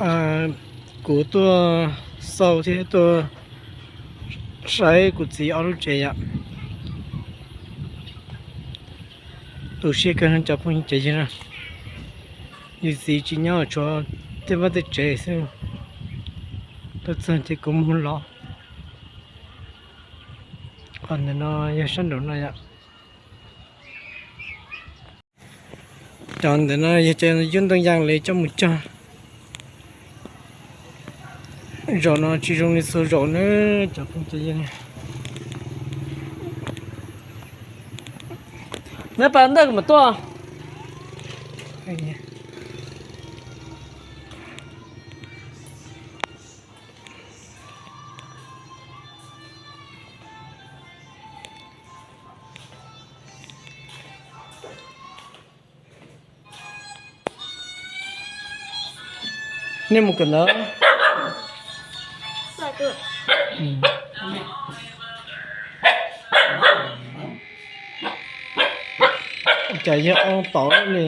Kuv tuaj xauj thiab tuaj saib kuv txiv ob lub tsev yom. Tu siab kawg cov phooj ywg na. Yus txiv tsis nyob, tshuav tej vaj tej tsev xwb. Tuaj txog ces kuv mus los. Qhov ntawm no yog sab nraum no yom. Cov ntawm no yog cov yub ntoo yas li coj mus cog. Zaum no tsis zoo li txhua zaum na, cov phooj ywg. Neb pas ntawm mas tuaj. Nej mus kawm ntawv. Cas yog ua tod li.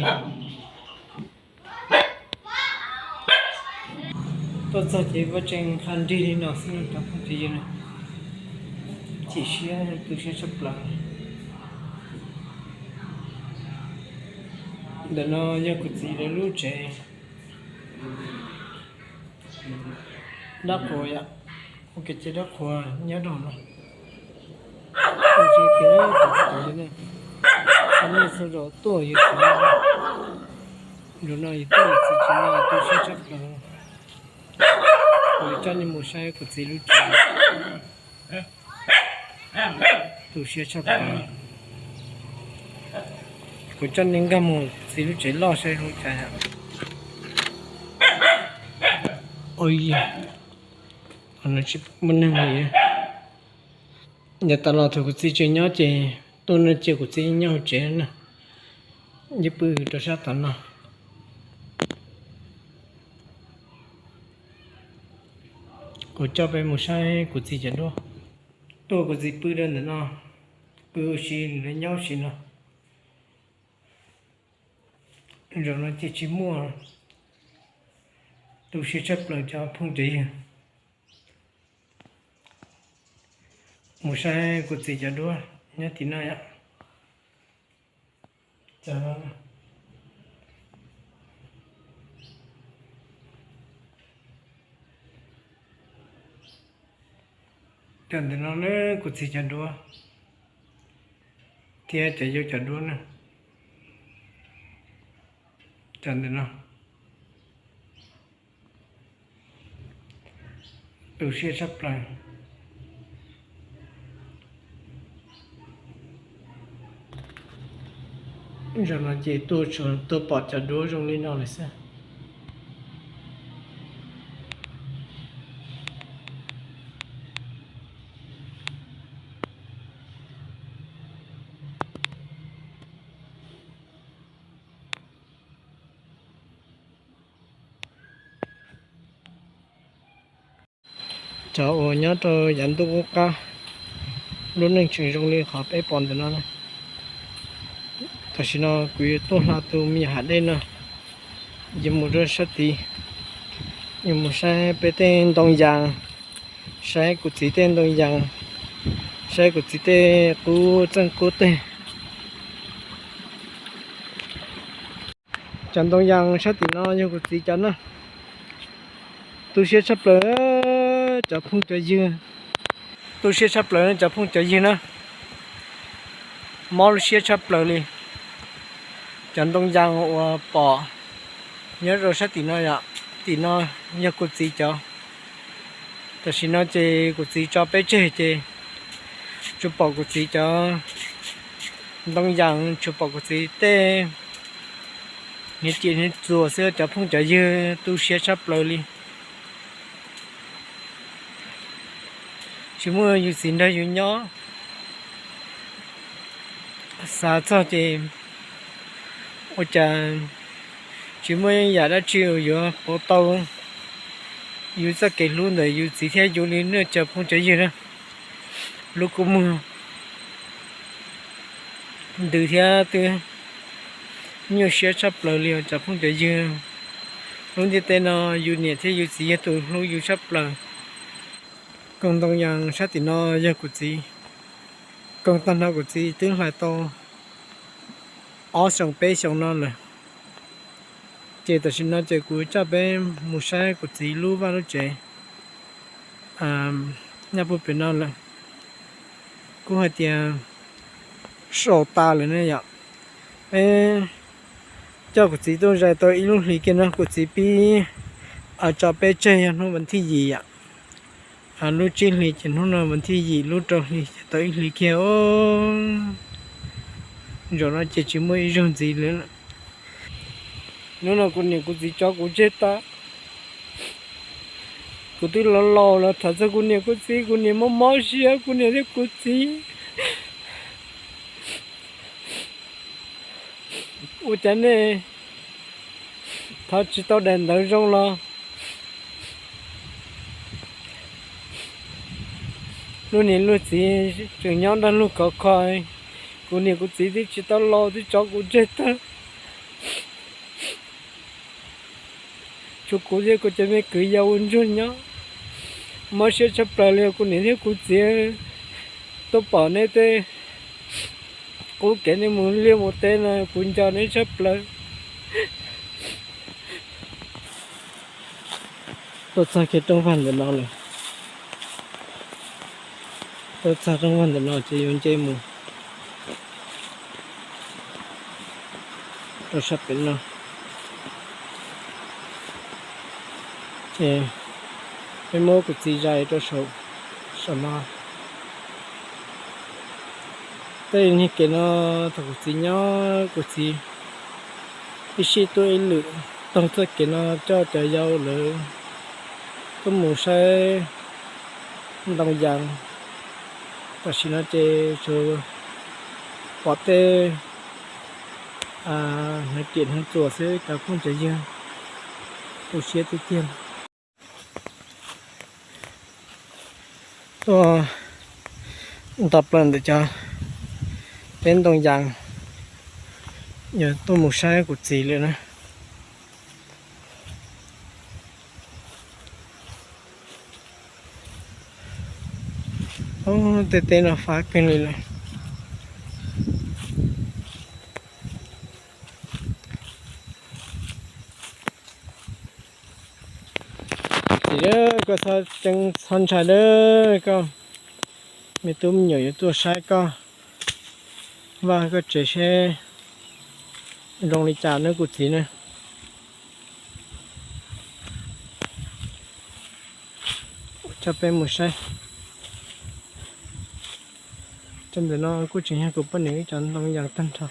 Tuaj txog ces vaj tseem qha nrig li no xwb cov phooj ywg. Chim siab, tu siab tshaj plaws. Ntawm no yog kuv txiv lawv lub tsev dab qhuas yom, ua kev cai dab qhuas nyob rau no. Ua tsis tias cov phooj ywg, nej txhua zaus tuaj yus txiv, zaum no yus tuaj yus txiv tsev no tu siab tshaj plaws. Kuv coj nej mus saib kuv txiv lub tsev. Tu siab tshaj plaws. Kuv coj nej nkag mus txiv lub tsev loj saib zoo cas. Ua yog, tsis muaj neeg li. Yav tas los thaum kuv txiv tseem nyob ces tuaj no ces kuv txiv nyob hauv tsev na, yeej pw rau sab tom no. Kuv coj peb mus saib kuv txiv cov duab. Tuaj kuv txiv pw rau ntawm no, pw ua si, nws nyob ua si no. Zaum no ces tsis muaj, tu siab tshaj plaws cov phooj cov ywg. Mus saib kuv txiv cov duab nyob tim no yom. Cov ntawm no ne, kuv txiv cov duab thiab cov yau cov duab na. Cov ntawm no tu siab tshaj plaws. Zaum no ces tuaj tsuas tuaj pom cov duab zoo li no lawm xwb. Cov uas nyob rau yav ntuj qub qab, lub neej tseem zoo li qhov peb pom ntawm no na. Tam sim no kuv yuav tuaj hla tus me nyuam hav dej no, yuav mus rau sab tid, yuav mus saib peb tej ntoo yas, saib kuv txiv tej ntoo yas, saib kuv txiv tej qub txeej qub teg. Cov ntoo yas sab tim no yog kuv txiv cov na. Tu siab tshaj plaws cov phooj cov ywg. Tu siab tshaj plaws cov phooj cov ywg na. Mob lub siab tshaj plaws li. Cov ntoo yas uas pom nyob rau sab tim no yom, tim no yog kuv txiv cov. Tam sim no ces kuv txiv tso peb tseg ces tsuas pom kuv txiv cov ntoo yas, tsuas pom kuv txiv tej hniav riam hniav txuas xwb cov phooj cov ywg, tu siab tshaj plaws li. Tsis muaj yus txiv nrog yus nyob, xav txog ces ua cas tsis muaj yam dab tsi uas yuav pauv tau yus txoj kev hlub ntawm yus txiv thiab yus li na cov phooj cov ywg na. Lub kua muag ntws thiab twb nyuaj siab tshaj plaws li os cov phooj cov ywg. Lub ntiaj teb no yus niam thiab yus txiv yog tus hlub yus tshaj plaws. Koog ntoo yas sab tim no yog kuv txiv koog tag nrho, kuv txiv twb hlais tau ob xyoos peb xyoos no lawm. Ces tam sim no ces kuv coj peb mus saib kuv txiv lub vaj lub tsev nyob puag pem no lawm. Kuv hais tias sau tas lawm ne yom. Peb coj kuv txiv tuaj zais tau ib lub hlis kiag no, kuv txiv pib tso peb tseg yog hnub vas thib yim yom. Lub tsib hlis ces hnub no vas thib yim, lub rau hlis ces tau ib hlis kiag os. Zaum no ces tsis muaj ib zaug ntxiv li. Hnub no kuv niam kuv txiv tso kuv tseg tag. Kuv twb laus laus los tham txog kuv niam kuv txiv, kuv niam mob mob siab, kuv niam thiab kuv txiv. Ua cas nej thov tsis tau daim ntawv zoo los luag niam luag txiv tseem nyob nrog luag khov kho, kuv niam kuv txiv twb tsis tau laus twb tso kuv tseg tag. Tshuav kuv thiab kuv cov me kwv yau ua ntsuag nyob, mob siab tshaj plaws li. Kuv niam thiab kuv txiv tuaj pom neb tej qub kev nej mus liaj mus teb no kuv nco neb tshaj plaws. Tuaj txog kiag rooj vag ntawm no lawm. Tuaj txog rooj vag ntawm no ces yuav nce mus rau sab pem no. Ces peb muab kuv txiv zais rau saum, saum no. Tej niag kev no thaum kuv txiv nyob kuv txiv ib sij tuaj ib lwm taug txoj kev no coj cov yau lawv tuaj mus saib ntoo yas. Tam sim no ces tsuas pom tej hneev riam hneev txuas xwb, cov phooj cov ywg tu siab tiag tiag. Tuaj nto plaws ntawm cov peb ntoo yas, yog tuaj mus saib kuv txiv lawm na. Tej teb no fab kawg li lawm. Txiv, koj txhob ceeb txhob ntshai lawm, koj me tub me nyuam yuav tuaj saib koj vaj koj tsev seb zoo li cas nawb kuv txiv na. Coj peb mus saib. Rau ntawm no kuj tseem yog kuv poj niam wb cov ntoo yas tag nrho.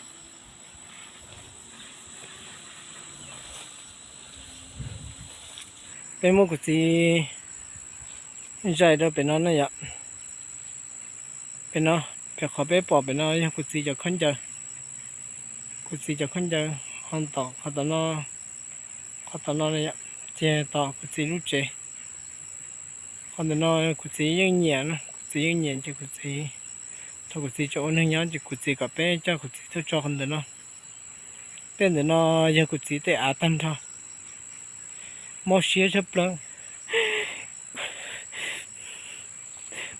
Peb muab kuv txiv zais rau pem no na yom. Pem no, pem qhov peb pom pem no yog kuv txiv cov khaub ncaws. Kuv txiv cov khaub ncaws ho tom qhov tom no, qhov tom no na yom, ces tom kuv txiv lub tsev. Qhov ntawm no kuv txiv yeej nyiam, kuv txiv yeej nyiam ces kuv txiv, thaum kuv txiv tseem ua neeg nyob ces kuv txiv kom peb coj kuv txiv tuaj tso qhov ntawm no. Tej ntawm no yog kuv txiv tej av tag nrho. Mob siab tshaj plaws.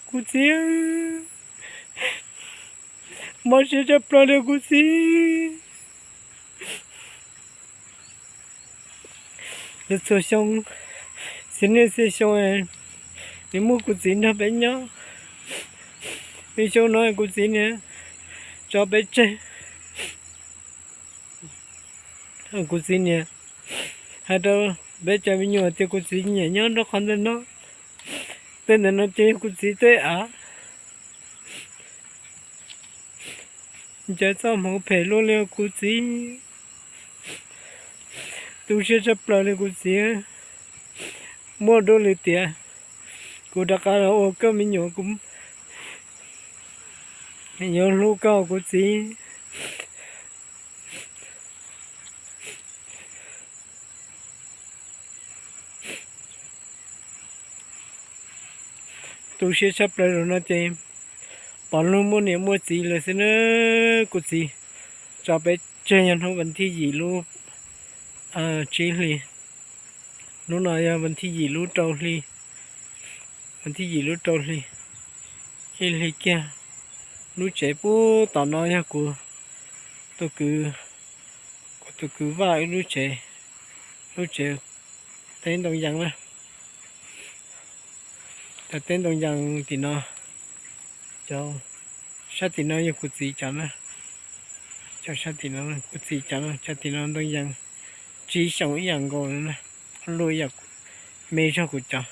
Kuv txiv, mob siab tshaj plaws li kuv txiv. Txhua xyoo, txhia niaj txhia xyoo, nws muab kuv txiv nrog peb nyob. Xyoo no kuv txiv niam tso peb tseg. Kuv txiv niam hais rau peb cov me nyuam tias kuv txiv nyiam nyob rau qhov ntawm no. Tej ntawm no ces yog kuv txiv tej av. Ncaws txoj hmoov phem luaj li kuv txiv. Tu siab tshaj plaws li kuv txiv. Muaj dua li tias kuv rov qab los ua koj me nyuam, kuv yuav hlub koj kuv txiv. Tu siab tshaj plaws zaum no ces pom luag muaj niam muaj txiv lawm xwb na. Kuv txiv tso peb tseg yog hnub vas thib yim lub tsib hlis. Hnub no yog vas thib yim lub rau hli, vas thib yim lub rau hli, ib hli kiag. Lub tsev puag tom no yog kuv tus kwv, kuv tus kwv Vaj wb lub tsev, lub tsev teb ntoo yas na. Cov teb ntoo yas tim no, cov sab tim no yog kuv txiv cov na, cov sab tim no kuv txiv cov na, cov tim no ntoo yas tsib xyoos ib yam nkaus na, luaj ib yam me zog kuv cov.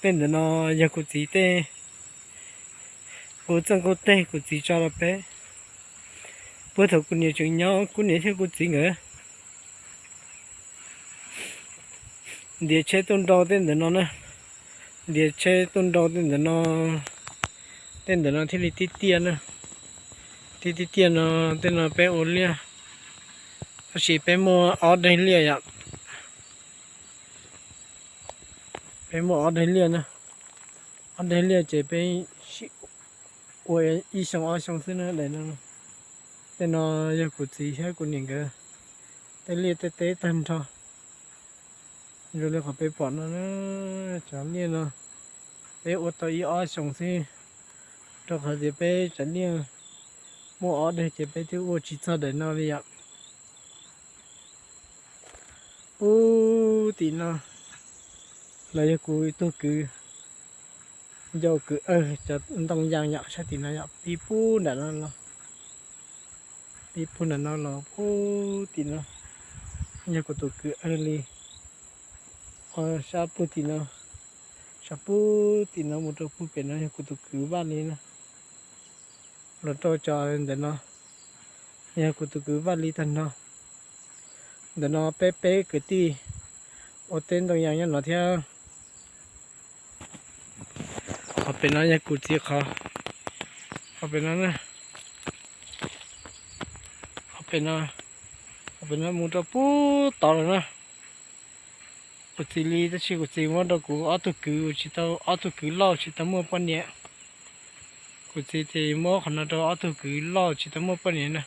Tej ntawm no yog kuv txiv tej, kuv txoj nkauj teg kuv txiv tso rau peb. Puag thaum kuv niam tseem nyob, kuv niam thiab kuv txiv nkawd ntiav tsheb tuaj nrau tej ntawm no na, ntiav tsheb tuaj nrau tej ntawm no, tej ntawm no thiaj li tib tiaj na. Tib tib tiaj no, tej no peb ua liaj, tab sis peb muaj ob daim liaj yom. Peb muaj ob daim liaj na, ob daim liaj ces peb sib ua ib xyoo ob xyoo xwb na daim no. Tej no yog kuv txiv thiab kuv niam nkawd tej liaj tej teb tag nrho. Zoo li qhov peb pom no, cov liaj no peb ua tau ib ob xyoos xwb, rau qhov tias peb cov liaj muaj ob daim ces peb twb ua tsis txog daim no li yom. Puag tim no los yog kuv tug kwv, yog kwv awg cov ntoo yas yom, sab tim no yom, pib puag nram no los, pib puag nram no los puag tim no yog kuv tus kwv awg li. Ho sab puag tim no, sab puag tim no mus rau puag pem no yog kuv tus kwv Vaj li na. Los rau cov ntawm no yog kuv tus kwv Vaj li tag nrho. Ntawm no peb peb kwv tij ua teb ntoo yas nyob no thiab. Qhov pem no yog kuv txiv qhov, qhov pem no na, qhov pem no, qhov pem no mus rau puag tod lawm na. Kuv txiv li, tab sis kuv txiv muab rau kuv ob tug kwv, tsis tau, ob tug kwv loj tsis tau muaj poj niam. Kuv txiv ces muab qhov no rau ob tug kwv loj tsis tau muaj poj niam na.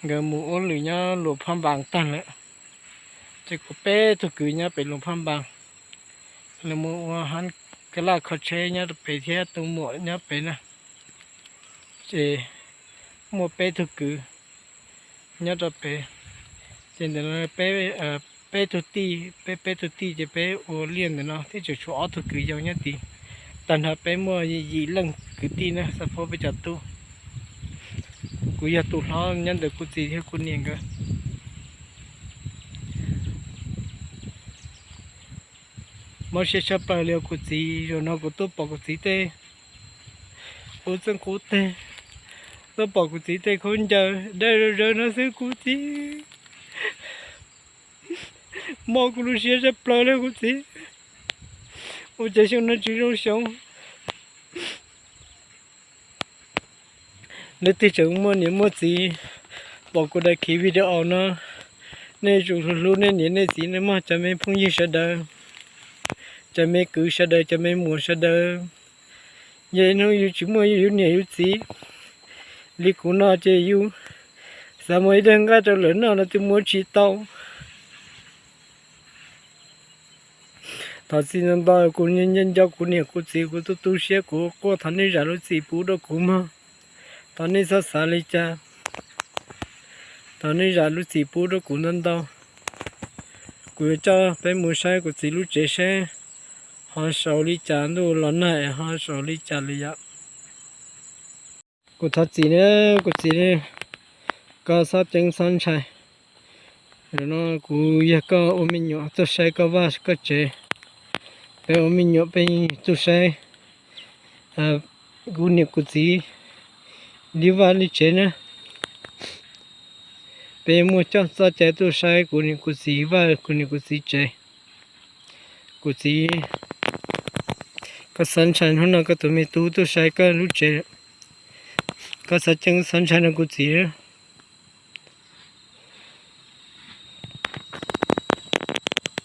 Nkawd mus ua lwm nyob Luam Phaj Npas tag lawm, ces kuv peb tug kwv nyob pem Luam Phaj Npas, lawv mus ua hab kab laj kho tsheb nyob rau pem thiab tus muam nyob pem na. Ces muaj peb tug kwv nyob rau pem. Ces ntawm no peb, peb tug tij, peb peb tug tij ces peb ua liaj ntawm no thiab tseem tshuav ob tug kwv yau nyob tid. Tag nrho peb muaj yim leej kwv tij na, xav phob peb cov tub. Kuv yog tus hlob nyob ntawm kuv txiv thiab kuv niam nkawd. Mob siab tshaj plaws li os kuv txiv, zaum no kuv tuaj pom kuv txiv tej qub txeej qub teg, tuaj pom kuv txiv tej khaub ncaws daj zawg zawg no xwb kuv txiv. Mob kuv lub siab tshaj plaws li kuv txiv. Ua cas xyoo no tsis zoo xyoo. Leej twg tseem muaj niam muaj txiv pom kuv daim khiv video no, nej tsum hlub hlub nej niam nej txiv nej mog cov me phooj ywg sawv daws, cov me kwv sawv daws, cov me muam sawv daws. Yog ib hnub yus tsis muaj yus niam yus txiv li kuv no ces yus xav muab ib daig nqaij rau lawv noj los twb muab tsis tau. Thov txim ntau ntau, kuv nco nco kuv niam kuv txiv, kuv tu tu siab, kuv quaj, thov nej zam lub txim pub rau kuv mog. Thov nej txhob xav li cas, thov nej zam lub txim pub rau kuv ntau ntau. Kuv yuav coj peb mus saib kuv txiv lub tsev seb ho saud li cas, ntuj los nag es ho saud li cas li yom. Kuv thov txim na, kuv txiv, koj txhob ceeb txhob ntshai. Zaum no kuv yog koj ua me nyuam tuaj saib koj vaj koj tsev. Peb ua me nyuam peb tuaj saib kuv niam kuv txiv li vaj li tsev na. Peb muaj coj txoj cai tuaj saib kuv niam kuv txiv vaj, kuv niam kuv txiv tsev. Kuv txiv, koj xav ntshai hnub no koj tus me tub tuaj saib koj lub tsev, koj xav ceeb xav ntshai no kuv txiv.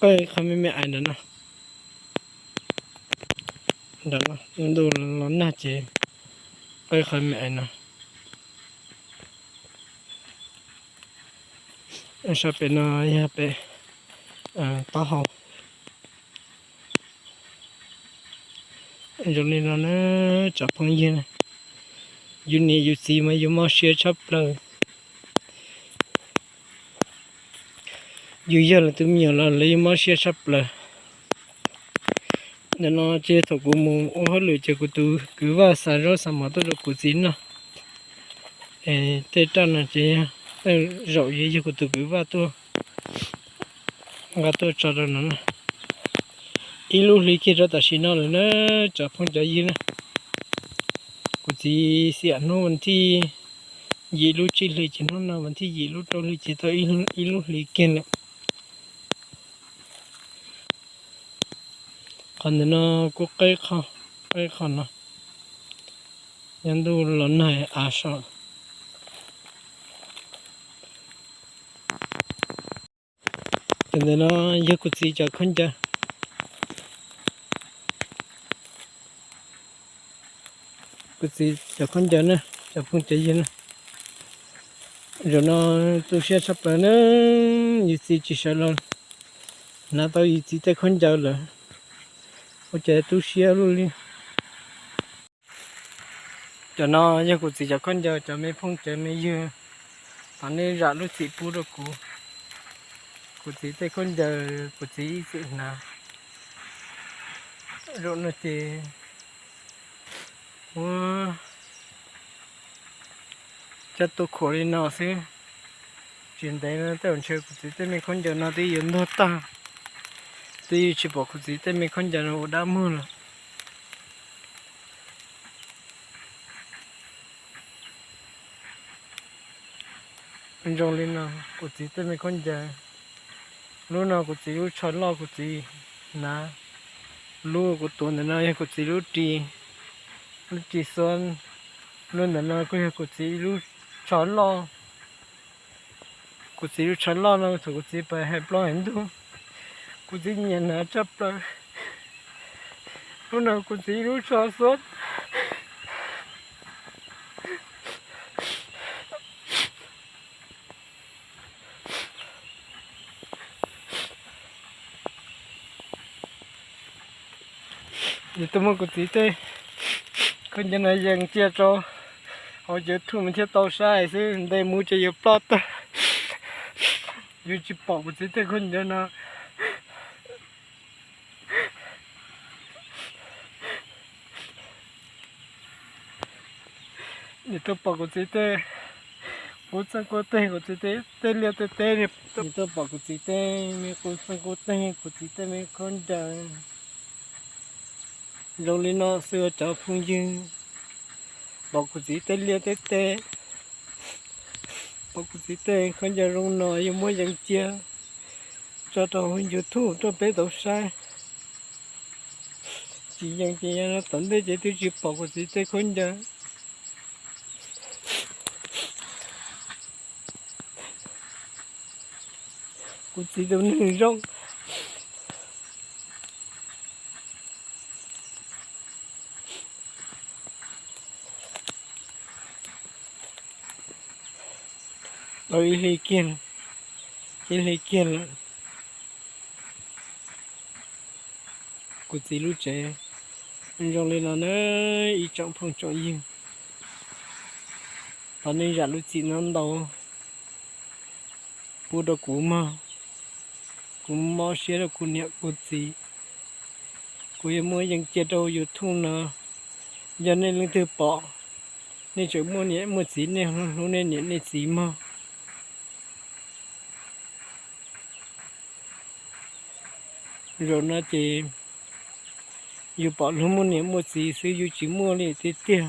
Qhov me me ais ntawm no, ntawm no ntuj los nag ces qhov me ais no. Sab pem no yog pem taub hau. Zoo li no na, cov phooj ywg, yus niam yus txiv mas yus mob siab tshaj plaws. Yus yog lawv tus me nyuam los lawv yeej mob siab tshaj plaws. Ntawm no ces thaum kuv mus ua hauj lwm ces kuv tus kwv Vaj xa zaub xa mov tuaj rau kuv txiv noj. Es tej raj no ces tej zaum yog kuv tus kwv Vaj tuaj nqa tuaj tso rau no na. Ib lub hli kiag rau tam sim no lawm na, cov phooj cov ywg na. Kuv txiv xiam hnub vas thij yim lub tsib hli ces hnub no vas thij yim lub rau hli ces tau ib lub hli kiag lawm. Qhov ntawm no kuj qeb qho, qeb qho no, yog ntuj los nag av so. Cov ntawm no yog kuv txiv cov khaub ncaws. Kuv txiv cov khaub ncaws na, cov phooj cov ywg na. Zaum no tu siab tshaj plaws na, yus txiv tsis sawv los hnav tau yus txiv tej khaub ncaws lawm, ua cas tu siab luaj li. Cov no yog kuv txiv cov khaub ncaws, cov me phooj cov me ywg, thov nej zam lub txim pub rau kuv. Kuv txiv tej khaub ncaws kuv txiv ib txwm hnav. Zaum no ces ua coj tuaj khuam li no xwb. Tsis ntev no tej zaum ntshe kuv txiv tej me khaub ncaws no twb yuav ntuag tag, twb tsis pom kuv txiv tej me khaub ncaws no ua dab muag lawm. Zoo li no, kuv txiv tej me khaub ncaws. Lub no kuv txiv lub tsho loj kuv txiv hnav. Lub kuv tuav ntawm no yog kuv txiv lub ris, lub ris xuab. Lub ntawm no kuj yog kuv txiv lub tsho loj. Kuv txiv lub tsho loj no thaum kuv txiv pais hais plaub hais ntug, kuv txiv nyiam hnav tshaj plaws. Lub no kuv txiv lub tsho xuab. Yus tuaj muab kuv txiv tej khaub ncaws no yees cia rau hauv YouTube mas thiaj tau saib xwb, ntes mus ces yuav ploj tag. Yus tsis pom kuv txiv tej khaub ncaws no. Nws tuaj pom kuv txiv tej, kuv txeej kuv teg, kuv txiv tej liaj tej teb, nws tuaj pom kuv txiv tej me kuv txeej kuv teg, kuv txiv tej me khaub ncaws. Zoo li no xwb cov phooj ywg, pom kuv txiv tej liaj tej teb, pom kuv txiv tej khaub ncaws zoo no yuav muab yees cia tso rau hauv YouTube rau peb tau saib. Tsis yees ces yog no tom ntej ces twb tsis pom kuv txiv tej khaub ncaws. Kuv txiv tus neeg zoo. Tau ib hli kiag, ib hli kiag lawm. Kuv txiv lub tsev zoo li no na, ib tsoom phooj tsoom ywg. Thov nej zam lub txim no ntau pub rau kuv mog. Kuv mob siab rau kuv niam kuv txiv. Kuv yuav muab yees cia rau YouTube no. Yog nej leej twg pom, nej tseem muaj niam muaj txiv, nej hlub nej niam nej txiv mog. Zaum no ces yus pom luag muaj niam muaj txiv xwb, yus tsis muaj li tiag tiag.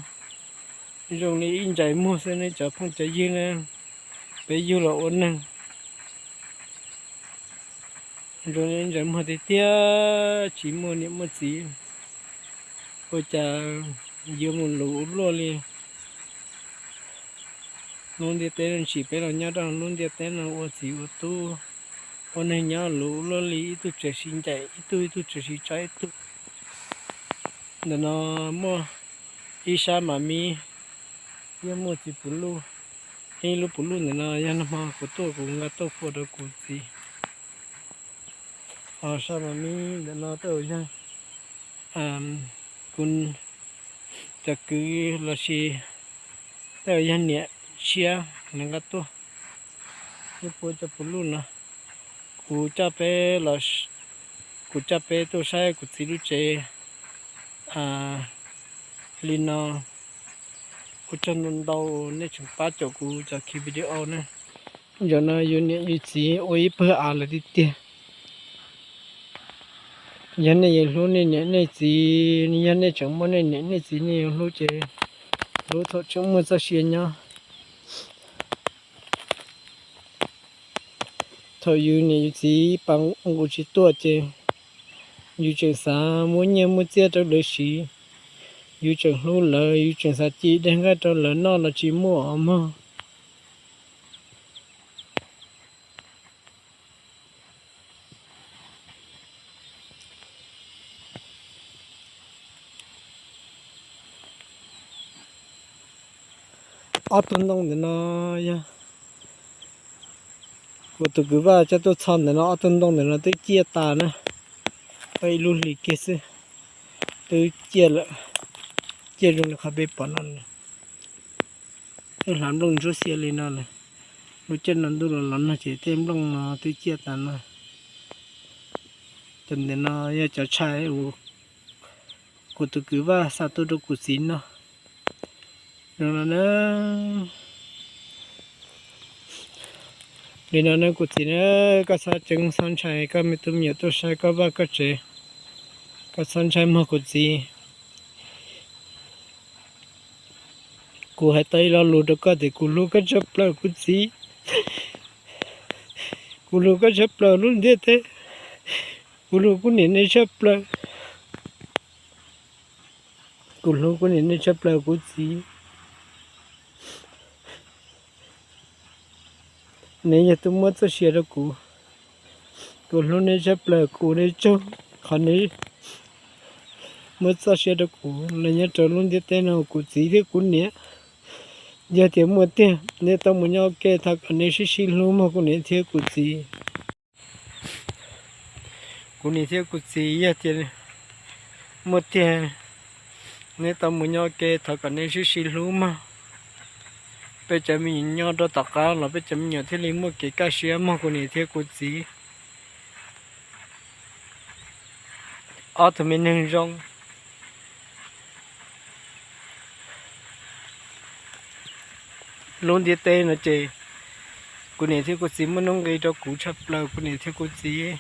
Zoo li ib ntsais muag xwb ne cov phooj cov ywg na, peb yug los ua neeg. Zoo li ib ntsais muag tiag tiag, tsis muaj niam muaj txiv, ua cas yuav mus luv ua luaj li. Lub ntiaj teb no tsim peb los nyob rau lub ntiaj teb no ua txiv ua tub, ua neeg nyob luv ua luaj li, ib tug tseem sib ncaim ib tug, ib tug tseem sib tso ib tug. Ntawm no muaj ib sab mam mib, yeej muaj txiv puv luj. Ib lub puv luj ntawm no yog nag hmo kuv tuaj kuv nqa tuaj fua rau kuv txiv. Ho sab mas mib ntawm no tej zaum yog kuv cov kwv los sis tej zaum yog niam tshiab nws nqa tuaj. Ib puab cov puv luj no kuv coj peb los, kuv coj peb tuaj saib kuv txiv lub tsev li no. Ua tsaug ntau ntau nej tseem pab caum kuv cov khi video na. Zaum no yus niam yus txiv ua ib pawg av lawm tiag tiag. Yog nej yeej hlub nej niam nej txiv, yog nej tseem muaj nej niam nej txiv nej yeej hlub ces hlub thaum tseem muaj txoj sia nyob. Thaum yus niam yus txiv pas nqus tsis tuaj ces yus tseem xav muab nyiaj muab txiaj rau lawv siv, yus tseem hlub lawv, yus tseem xav ci dej nqaij rau lawv noj los tsis muaj os mog. Ob tug ntoo ntawm no yog kuv tus kwv Vaj coj tuaj txhos ntawm no, ob tug ntoo ntawm no twb ciaj tas na, tau ib lub hlis kiag xwb twb ciaj lawm, ciaj zoo li qhov peb pom no. Twb hlav nplooj ntsuab xiab li no lawm. Lub caij no ntuj los los nag ces tej nplooj no twb ciaj tas no. Cov ntawm no yog cov tshais uas kuv tus kwv Vaj xa tuaj rau kuv txiv noj. Li no na kuv txiv na, koj txhob ceeb txhob ntshai, koj me tub me nyuam tuaj saib koj vaj koj tsev, koj txhob ntshai mog kuv txiv. Kuv hais tau ib lo lus rau koj tias kuv hlub koj tshaj plaws kuv txiv. Kuv hlub koj tshaj plaws lub ntiaj teb. Kuv hlub kuv niam nej tshaj plaws. Kuv hlub kuv niam nej tshaj plaws kuv txiv. Neb yog tus muab txoj sia rau kuv. Kuv hlub neb tshaj plaws, kuv ua neb tsaug qhov neb muab txoj sia rau kuv los nyob rau lub ntiaj teb no kuv txiv thiab kuv niam. Yog tias muaj tiag neb tau mus nyob ua ke thov kom neb sib sib hlub mog kuv niam thiab kuv txiv. Kuv niam thiab kuv txiv yog tias muaj tiag neb tau mus nyob ua ke thov kom neb sib sib hlub mog. Peb cov me nyuam nyob rau tom qab los peb cov me nyuam thiaj li muaj kev kaj siab mog kuv niam thiab kuv txiv. Ob tug me neeg zoo. Lub ntiaj teb no ces kuv niam thiab kuv txiv muaj nuj nqis rau kuv tshaj plaws kuv niam thiab kuv txiv.